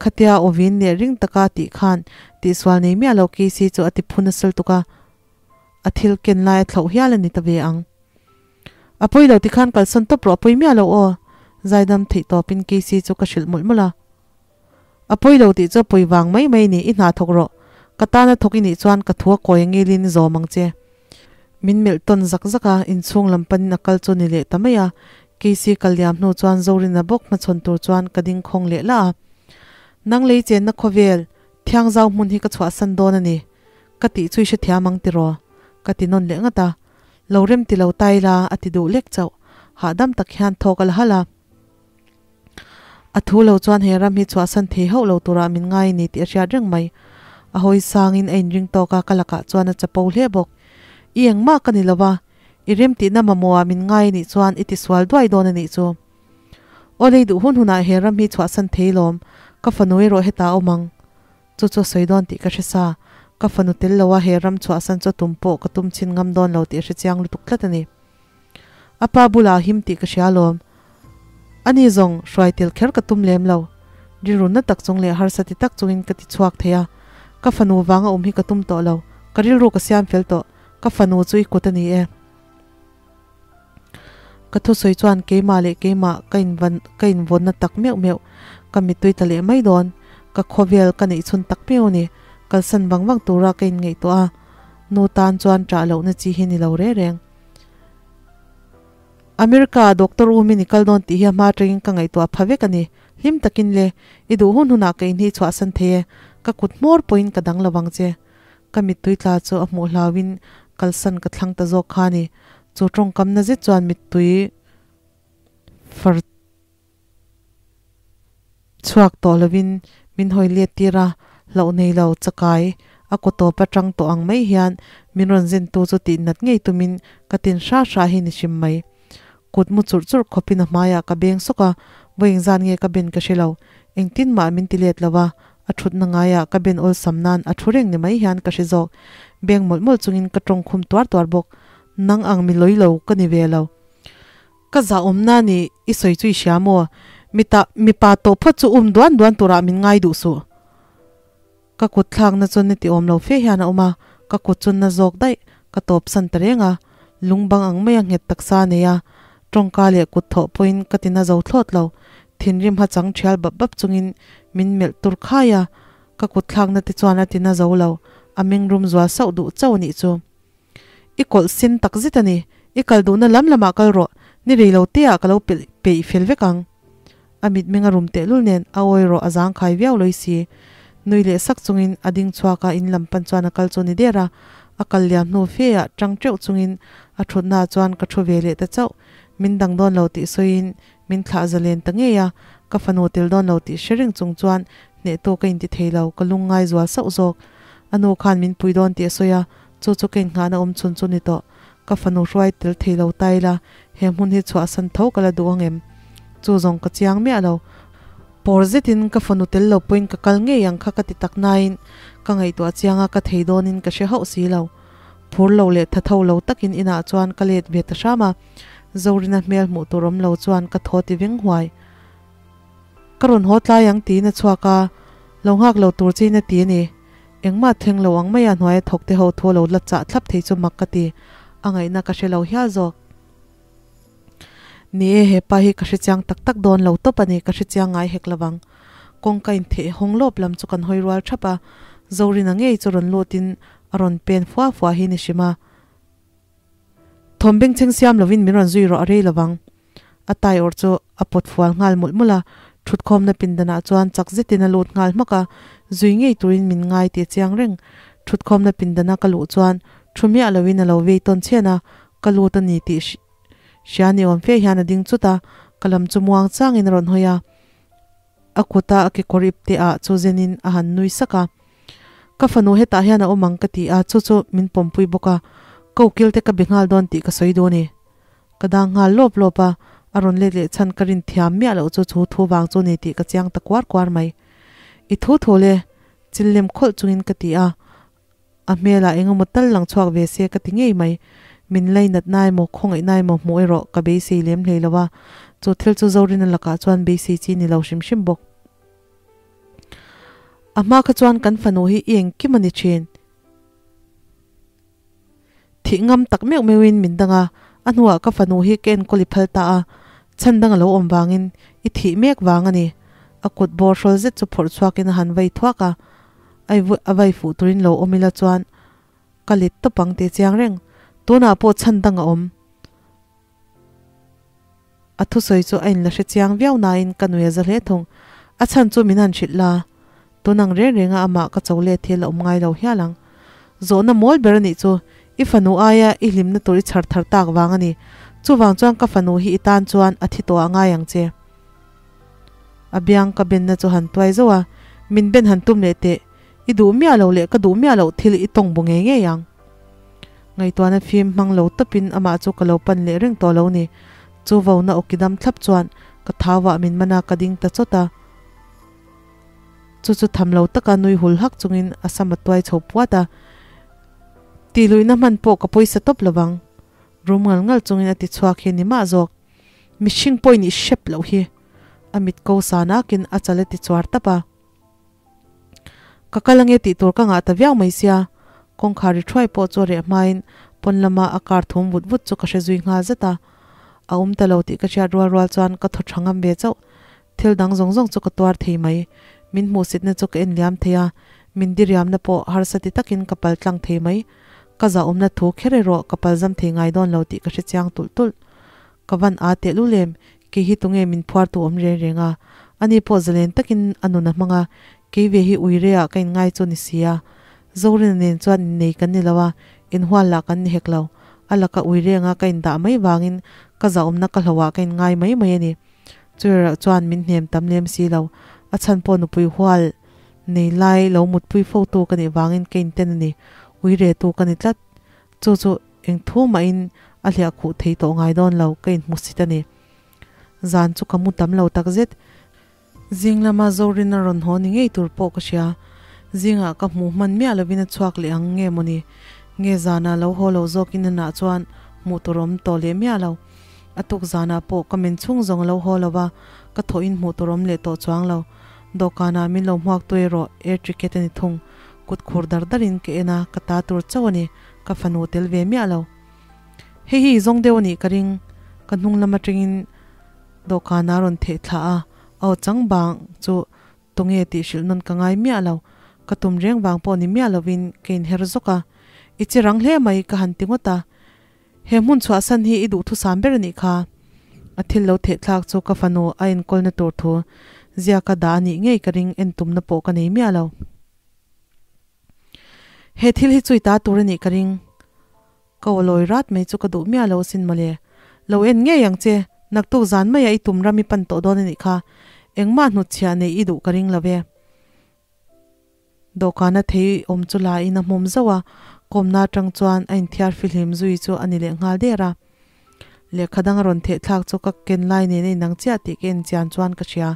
Khatia awvin leh ring taka tih khan tihsual nei miah lo Casey chu a ti phun a sel tuk a, a thil ken lai a thlauh hial a ni ta ve ang. A pawi lo tikhan kalsawn tawp rawh a pawi miah lo aw, zaidam theih tawpin Casey chu ka hrilh mawlh mawlh a. A pawi lo tih chu a pawi vang mai mai ni, i hna thawk rawh. Ka tana thawk i nih chuan ka thu a kawi angilin zawm ang che. Min melh tawn zak zak a, inchhung lam panin a kal chu ni leh ta mai a. Casey kal liam hnu chuan Zorina bawk hmachhawn tur chuan ka ding khawng leh lah a. Nang lei chenna khawvel, thiangzau hmun hi ka chhuahsan dawn a ni. Ka tih chu i hrethiam ang tiraw? Ka ti nawn leh ngat a. Lo rem ti lo ta ila, a ti duh lek chauh. Hahdam tak hian thawk a la halh a. A thu lo chuan he ram hi chhuahsan thei hauh lo turah min ngai a ni tih a hriat reng mai. A hawi sangin a inring tawk a, ka lakah chuan a chapo hle bawk. I engmah ka ni lo va, i remtihna mamawhah min ngai a nih chuan i tisual duai dawn a nih chu. Aw lei duh hun hunah he ram hi chhuahsan thei lawm, ka fanu erawh hetah a awm ang. Chu chu a sawi dawn tih ka hre sa. Ka fanu tel loa he ram chhuahsan chu a tum pawh ka tum chhin ngam dawn lo tih a hre chiang lutuk tlat a ni. A pa bulah a him tih ka hria alawm. Ani zawng hruai tel kher ka tum lem lo. Rilrunna tak chung leh harsa ti tak chungin ka ti chhuak thei a. Ka fanu vanga awm hi ka tum tawh lo. Ka rilru ka siam fel tawh. Ka fanu chu i kut a ni e. Ka thusawi chuan keimah leh keimah ka invan ka invawnna tak meuh meuh ka mittui ta leh mai dawn. Ka khawvel ka neih chhun tak meuh a ni. Kalsan vang vang tura ka inngaihtuah a, nu tan chuan ṭah lohna chi hi ni lo reng reng. America ah Doctor U min i kal dawn tih hi a hma atangin ka ngaihtuah pha vek a ni. Hlim takin le, i duh hun hunah ka inhnih chhuahsan thei e, ka kut hmawr pawhin ka dang lo vang che. Ka mittui tla chu a hmuh hlauhin kalsan ka thlang ta zawk kha a ni. Chu tawngkamna zet chuan mittui far Chhuak tawh lovin min hawi let tir a, hlauh nei lo chakai a kaw tawp atang tawh ang mai hian min rawn zen tu chu tih nat ngei tumin ka tin hra hra hi ni hrim mai. Kut mu churh churh khawpin a hmaiah ka beng sawk a, vawi engzat nge ka ben ka hre lo. Engtin mah min ti let lo a, a thutna ngaiah ka ben awlsam nan a thu reng ni mai hian ka hre zawk. Beng mawlh mawlh chungin ka tawng khum tuar tuar bawk. Nang ang mi lawi lo ka ni ve lo. Ka zahawmna ni i sawi chu i hria maw? Mita mipa tawh phawt chu um duan duan turah min ngai duh suh. Ka kut thlakna chu ni ti awm lo fe hian a awm a, ka kut chu na zawk daih, ka tawp san ta reng a. Lung bang ang maia nghet taksa a nei a, tawngka leh kut thawh pawhin ka ti na zo thlawt lo. Thinrim ha chang thial bap bap chungin min melh tur khai a, ka kut thlakna te chuan a ti na zo lo, a mengrum zual sauh duh chauh a nih chu. I kawlh sin tak zet a ni. I kal duhna lam lamah kal rawh, ni rei lo te ah ka lo pelh peih fel vek ang. A mitmeng a rum tehlul nen a awi rawh a zangkhai viau loi si. Nui leh sak chungin a ding chhuak a in lam pan chuan a kal chu ni der a, a kal liam hnu fe ah tang teuh chungin a thutna ah chuan ka thu ve leh ta chauh. Min dang dawn lo tih sawiin min thlah zalen ta ngei a, ka fanu tel dawn lo tih hre reng chung chuan hneh tawk a inti thei lo, ka lungngai zual sauh zawk. A nu khan min pui dawn tih a sawi a, Chu chu ka inngahna awm chhun chu ni tawh. Ka fanu hruai tel thei lo ta ila, he hmun hi chhuahsan tho ka la duh ang em? Chu zawng ka chiang miah lo. Pawr zetin ka fanu tel lo pawhin ka kal ngei ang kha ka ti tak nain ka ngaihtuah chiang a, ka thei dawnin ka hre hauh si lo. Phur lo leh tha tho lo takin inah chuan ka let ve ta hram a, Zorina hmel hmuh tur awm lo chuan ka thaw ti veng huai. Ka rawn haw tlai ang tiin a chhuak a, lo nghak lo tur chiin a ti a ni. Engmah thleng lo ang maia hnuaia thawk te ho thu a lo la chah thlap thei chu mak ka ti, a ngaihna ka hre lo hial zawk. Ni e, hepa hi ka hre chiang tak tak dawn lo tawp a ni, ka hre chiang ngai hek lovang. Kawngka intheh hawng lawp lam chu kan hawi rual thap a, Zorina ngei chu rawn lutin a rawn pen fua fua hi ni hrim a. Thawm bengchheng siam lovin min rawn zui rawh a rei lovang. A tai awrh chu a pawt fual nghal mawlh mawlh a, thutkhawmna pindanah chuan chak zetin a lut nghal hmak a, zui ngei turin min ngai tih a chiang reng. Thutkhawmna pindana ka luh chuan thu miah loin a lo vei tawn chhen a, ka lut a ni tih hria ni awm fe hian a ding chut a, ka lam chu muang changin a rawn hawi a, a kuta a kekawr ip te ah chu zenin a han nui sak a. Ka fanu hetah hian a awm ang ka ti a, chu chu min pawmpui bawk a, ko kil te ka be nghal dawn tih ka sawi dawn e. Ka dang nghal lawp lawp a, a rawn let leh chhan ka rin thiam miah loh chu chu thu vang chu ni tih ka chiang ta kuar kuar mai. I thu thu le, chil lem khawlh chungin ka ti a, a hmelah eng emaw tal lang chhuak ve se ka ti ngei mai. Min lainat na emaw khawngaih na emaw hmuh erawh ka beisei lem hlei lo a, chu thil chu Zorina lakah chuan beisei chi ni lo hrim hrim bawk. A hma kha chuan kan fanu hi i engkim a ni thin. Thih ngam tak meuh meuhin min dang a, a hnuah ka fanu hi ka enkawl i phal ta a, chhan dang a lo awm vangin i thih mek vang a ni. A kut bawr hrawl zet chu phawrh chhuakin a han vei thuak a, ai a vai fuh turin lo awm ila chuan ka let tawp ang tih chiang reng. Tunah pawh chhan dang a awm. A thusawi chu a inla hre chiang viau nain ka nui a za hle thung. A chhan chu min han hrilh la, tun ang reng renga amah ka cho let hi la awm ngai lo hial ang. Zawhna mawl ber a nih chu, i fanu aia i hlimna tur i chhar thar tak vang a ni. Chuvang chuan ka fanu hi i tan chuan a thi tawh ah ngai ang che. A biang ka benna chu han tuai zauh a, min ben han tum leh teh, i duh miah lo leh ka duh miah loh thil i tawng bu ngei ngei ang. Ngaihtuahna fim hmang lo tawpin amah chu ka lo pan leh reng tawh lo ni. Chu vona awki dam thlap chuan ka thauah min man a, ka ding ta chawt a. Chu chu tham lo taka nui hul hak chungin a sam a tuai chho puat a. Tih luihna hman pawh ka pawisa tawp lovang. Rum ngal ngal chungin a ti chhuak hi ni mah zawk. Mihring pawhin i hrep loh hi. A mit ko san akin a chal a ti chuar tap a. Ka kal ange tih tur ka ngah ta viau mai sia, kawngkhar ri thuai pawh chu a reh hmain pawn lama a car thum vut vut chu ka hre zui nghal zat a. A awm ta lo tih ka hriat rual rual chuan ka thaw tha ngam ve chauh. Thil dang zawng zawng chu ka tuar thei mai. Min hmuhsitna chu ka en liam thei a, min diriamna pawh harsa ti takin ka pal tlang thei mai. Ka zahawmna thu kher erawh ka palzam thei ngai dawn lo tih ka hre chiang tulh tulh. Ka van aa tehlul em, kei hi tunge min phuartu awm reng reng a, ani pawh zalen takin a nun a hmang a, kei ve hi uire ah ka inngai chu ni si a. Zorina nen chuan innei kan ni lo a, inhual lah kan ni hek lo. A laka uire anga ka indah mai vangin ka zahawmna ka hlauhah ka inngai mai mai a ni. Chuirah chuan min hnem tam lem si lo, a chhan pawh nupui hual nei lai lo mutpui fo tu ka nih vangin ka inten a ni, uire tu ka ni tlat. Chu chu eng thu mahin a hliah khuh thei tawh ngai dawn lo, ka inhmusit a ni. Zan chu ka mu tam lo takzet. Zing lama Zorin a rawn haw ni ngei tur pawh ka hria. Zingah ka hmuh hman miah lovin a chhuak leh ang nge mawni? Nge zanah lo haw lo zawkin a nah chuan hmuh tur awm tawh leh miah lo. A tuk zanah pawh ka men chhung zawng a lo haw lo va, ka thawhin hmuh tur awm leh tawh chuang lo. Dawhkanah min lo hmuak tu erawh air ticket a ni thung. Kut khur dar darin ka en a, ka ta tur chauh a ni, ka fanu tel ve miah lo. Hei hi i zawng deuh a nih ka ring. Ka hnung lam atangin dawhkanah a rawn theh thla a, aw chang bang chu tunge tih hrilh nawn ka ngai miah lo. Ka tum reng vang pawh ni miah lovin ka inher zawk a, I che rang hle mai ka han ti ngawt a. He hmun chhuahsan hi i duhthusam ber a nih kha. A thil lo theh thlak chu ka fanu a enkawlna tur thu ziaka dah a nih ngei ka ring en tumna pawh ka nei miah lo. He thil hi chui ta tur a nih ka ring. Ka aw lawi rat mai chu ka duh miah lo asin mawle. Lo en ngei ang che, naktuk zan maia i tum ram i pan tawh dawn a nih kha. Engmah hnutchhiah neih i duh ka ring lo ve. Dawhkana thei awm chu la in a hmawm zauh a, kawmna atang chuan a inthiar fihlim zui chu a ni leh nghal der a. Lehkha dang a rawn theh thlak chu ka ken lai nen a inang chiah tih ka en chian chuan ka hria.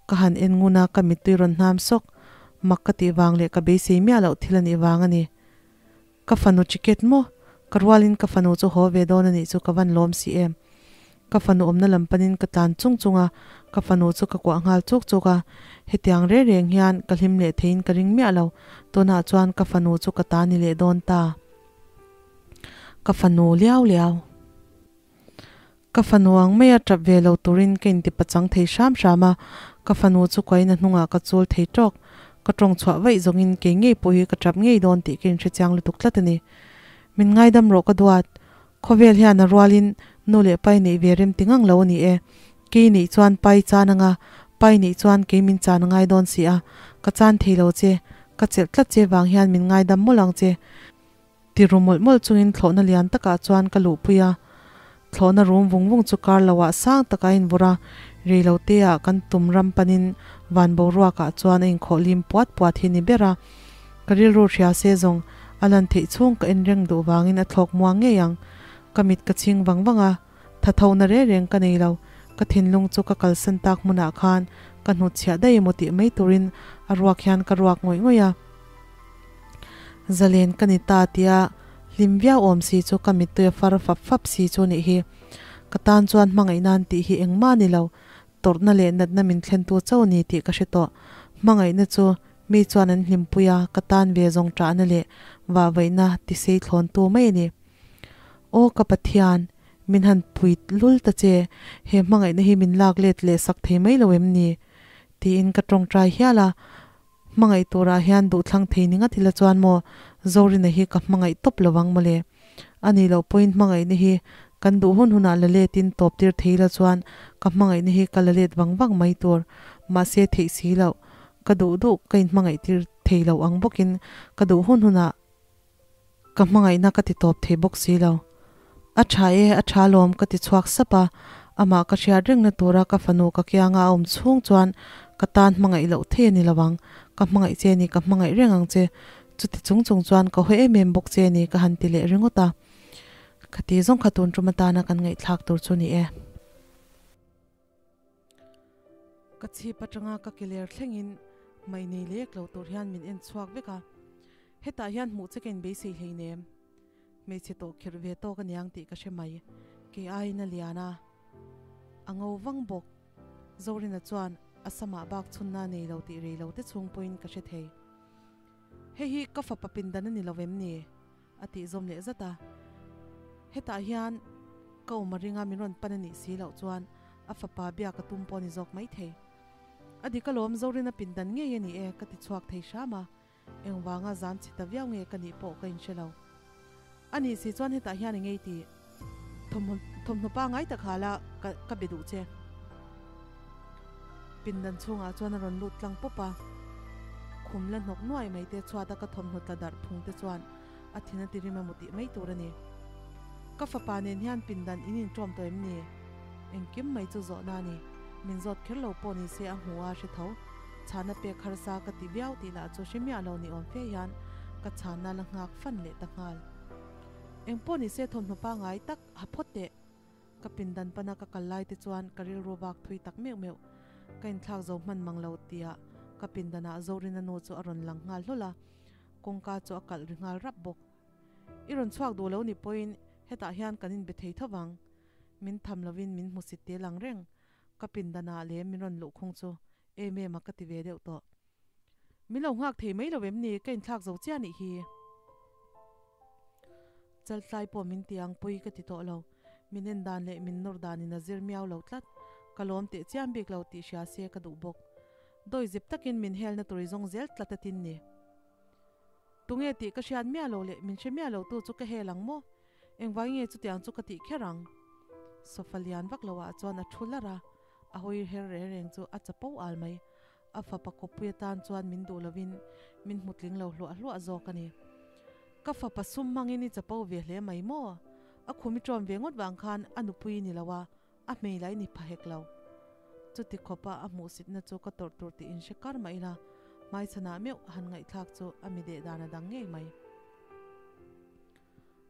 Ka han en ngun a, ka mittui rawn hnam sawk. Mak ka tih vang leh ka beisei miah loh thil a nih vang a ni. Ka fanu ticket maw? Ka rualin ka fanu chu haw ve dawn a nih chu ka van lawm si em. Ka fanu awmna lam panin ka tlan chung chung a, ka fanu chu ka kuah nghal chuk chuk a. Hetiang reng reng hian ka hlim leh theiin ka ring miah lo, tunah chuan ka fanu chu ka ta ni leh dawn ta. Ka fanu liau liau. Ka fanu ang maia tap ve lo turin ka inti pachang thei hram hram a, ka fanu chu kuain a hnungah ka chul thei tawk. Ka tawng chhuah vaih zawngin kei ngei pawh hi ka tap ngei dawn tih ka inhre chiang lutuk tlat a ni. Min ngaidam rawh ka duat. Khawvel hian a rualin nu leh pai neih ve rem ti ngang lo a ni e. Kei neih chuan pai chan anga, pai neih chuan kei min chan a ngai dawn si a. Ka chan thei lo che, ka chelh tlat che vang hian min ngaidam mawlh ang che. Ti ru mawlh mawlh chungin thlawhna lian takah chuan ka luhpui a, thlawhna rum vung vung chu kar loah sang taka a invawrh a, reiloteah kan tum ram panin van boruakah chuan a inkhawh lim puat puat hi ni ber a. Ka rilru hria se zawng a lan theih chhung ka en reng duh vangin a thlawk muang ngei ang. Ka mit ka chhing vang vang a, tha thona reng reng ka nei lo. Ka thinlung chu ka kalsan tak hmunah khan ka hnutchhiah daih emaw tih mai turin a ruak hian ka ruak ngawih ngawih a. Zalen ka ni ta tia hlim viau awm si chu ka mittui a far fap fap si chu nih hi. Ka tan chuan hmangaih nan tih hi engmah ni lo, tawrhna leh natna min thlentu chauh ni tih ka hre tawh. Hmangaihna chu mi chuan an hlimpui a, ka tan ve zawng ṭahna leh vahvaihna tisei thlawntu mai a ni. Aw ka Pathian, min han pui lul ta che, he hmangaihna hi min lak let leh sak thei mai lo em ni? tiin ka ṭawngṭai hial a. Hmangaih turah hian duhthlang thei ni ngat ila chuan maw Zorina hi ka hmangaih tawp lo ang mawle. A nih loh pawhin hmangaihna hi kan duh hun hunah la letin tawp tir thei ila chuan ka hmangaihna hi ka la let vang vang mai tur. Mahse theih si loh. Ka duh duh ka inhmangaih tir thei lo ang bawkin ka duh hun hunah Ka hmangaihna ka ti tawp thei bawk si lo. A tha e, a tha alawm ka ti chhuak sap a, amah ka hriat rengna tura ka fanu ka kianga a awm chhung chuan ka tan hmangaih loh thei a ni lo ang, ka hmangaih che ni, ka hmangaih reng ang che, chuti chung chung chuan ka hawi em em bawk che ni ka han ti leh ringawt a. Ka ti zawng kha tun tum atana kan ngaihthlak tur chu ni e. Ka chhip atanga ka keler thlengin hmai nei lek lo tur hian min en chhuak vek a, hetah hian hmuh che ka inbeisei hleinem. Hmeichhe tawh khirh ve tawk aniang tih ka hre mai, kei aiin a lian a, a ngo vang bawk. Zorina chuan a samah bak chhunna a nei lo tih rei lo te chhung pawhin ka hre thei. Hei hi ka fapa pindan a ni lo em ni? A tih zawm leh zat a, hetah hian. Ka awm a ringa min rawn pan a nih si loh chuan a fapa biak a tum pawh a ni zawk maithei. A dik alawm Zorina pindan ngei a ni e ka ti chhuak thei hram a, engvanga zam chhe ta viau nge ka nih pawh ka inhre lo. A nih si chuan hetah hian i ngei tih thawmhnaw pangai tak ha la ka ka be duh che. Pindan chhungah chuan a rawn lut tlang pawp a, khum la hnawk nuai mai te chhuata ka thawmhnaw tla darh phung te chuan a thin a ti rim emaw tih mai tur a ni. Ka fapa nen hian pindan in inṭawm tawh em ni? Engkim mai chu zawhna a ni. Min zawt kher lo pawh ni se a hmu a hre tho. Chhana pek harsa ka ti viau tih lah chu hre miah lo ni awm fe hian ka chhana la nghak fan leh ta nghal. Eng pawh ni se thawmhnaw pangai tak ha phawt teh. Ka pindan pana ka kal lai te chuan ka rilru bak thui tak meuh meuh. Ka inthlak zo hman mang lo tia ka pindanah Zorina nu chu a rawn lang nghal hlawl a, kawngka chu a kalh ri nghal rap bawk. I rawn chhuak duh lo ni pawhin hetah hian kan inbe thei tho vang. Min tham lovin min hmusit te lang reng. Ka pindanah leh min rawn luh khung chu em em a ka ti ve deuh tawh. Min lo nghak thei mai lo em ni ka inthlak zo chiah nih hi. Chaltlai pawh min ti ang pui ka ti tawh lo. Min en dan leh min nawr dan in a zir miau lo tlat. Ka lawm teh chiam bik lo tih hria se ka duh bawk. Dawi zep takin min helna tur i zawng zel tlat a tin ni. Tunge tih ka hriat miah lo leh min hre miah lo tu chu ka hel ang maw? Engvangin nge chutiang chu ka tih kher ang? Sofa lian vak lo ah chuan a thu lar a, a hawi her reng reng chu a chapo al mai. A fapa kawppui atan chuan min duh lovin min hmu tling lo hluah hluah zawk a ni. Ka fapa sum hmangin i chapo ve hle mai maw? A khum i ṭawm ve ngawt vang khan a nupui ni lo a, a hmei lai ni pha hek lo. Chuti khawpa a hmuhsitna chu ka tawrh tur tih inhre kar mah ila, hmaichhanah meuh han ngaihthlak chu a mi deh dan a dang ngei mai.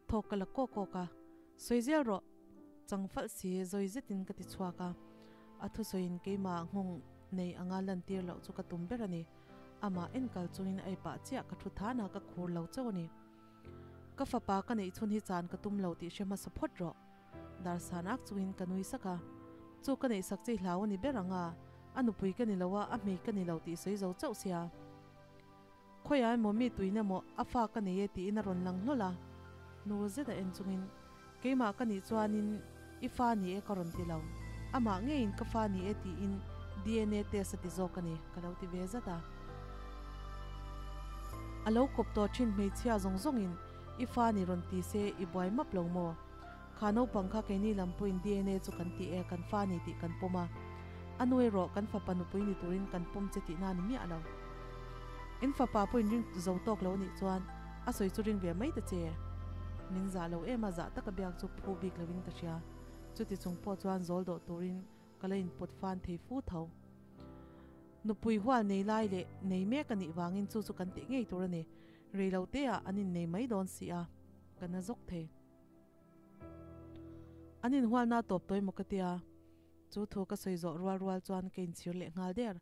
Thawk ka la kawk kawk a, Sawi zel rawh! Chang falh si zawi zetin ka ti chhuak a, a thusawiin keimah nghawng nei anga lantir loh chu ka tum ber a ni. Amah enkal chungin a ipah chiah ka thu than a, ka khur lo chauh a ni. Ka fapa ka neih chhun hi chan ka tum lo tih hre hmasa phawt rawh. Dar san ak chungin ka nui sak a, Chu ka neih sak che i hlau a ni ber ang a, a nupui ka ni lo a, a hmei ka ni lo tih sawi zo chauh sia. Khawiah emaw mi tuina maw a fa ka nei e tiin a rawn lang hlawl a, nu zet a en chungin, Keimah ka nih chuanin i fa ni e ka rawn ti lo, amah ngeiin ka fa ni e tiin DNA test a ti zawk a ni ka lo ti ve zat a. A lo kawp tawh thin hmeichhia zawng zawngin i fa ni rawn ti se i buai map lo maw? Kha naupang kha keini lam pawhin DNA chu kan ti e, kan fa ni tih kan pawm a. A nu erawh kan fapa nupui ni turin kan pawm che tihna a ni miah lo. In fapa pawhin ring zo tawk lo anih chuan a sawi chu ring ve mai ta che. Min zah lo em a, zah taka biak chu phu bik lovin ka hria. Chuti chung pawh chuan zawl dawh turin ka la inpawt fan thei fu tho. Nupui hual nei lai leh nei mek anih vangin chu chu kan tih ngei tur a ni. Rei lo te ah an innei mai dawn si a, ka na zawk thei. An inhualna tawp tawih maw ka tia? Chu thu ka sawi zawh rual rual chuan ka inchhir leh nghal der.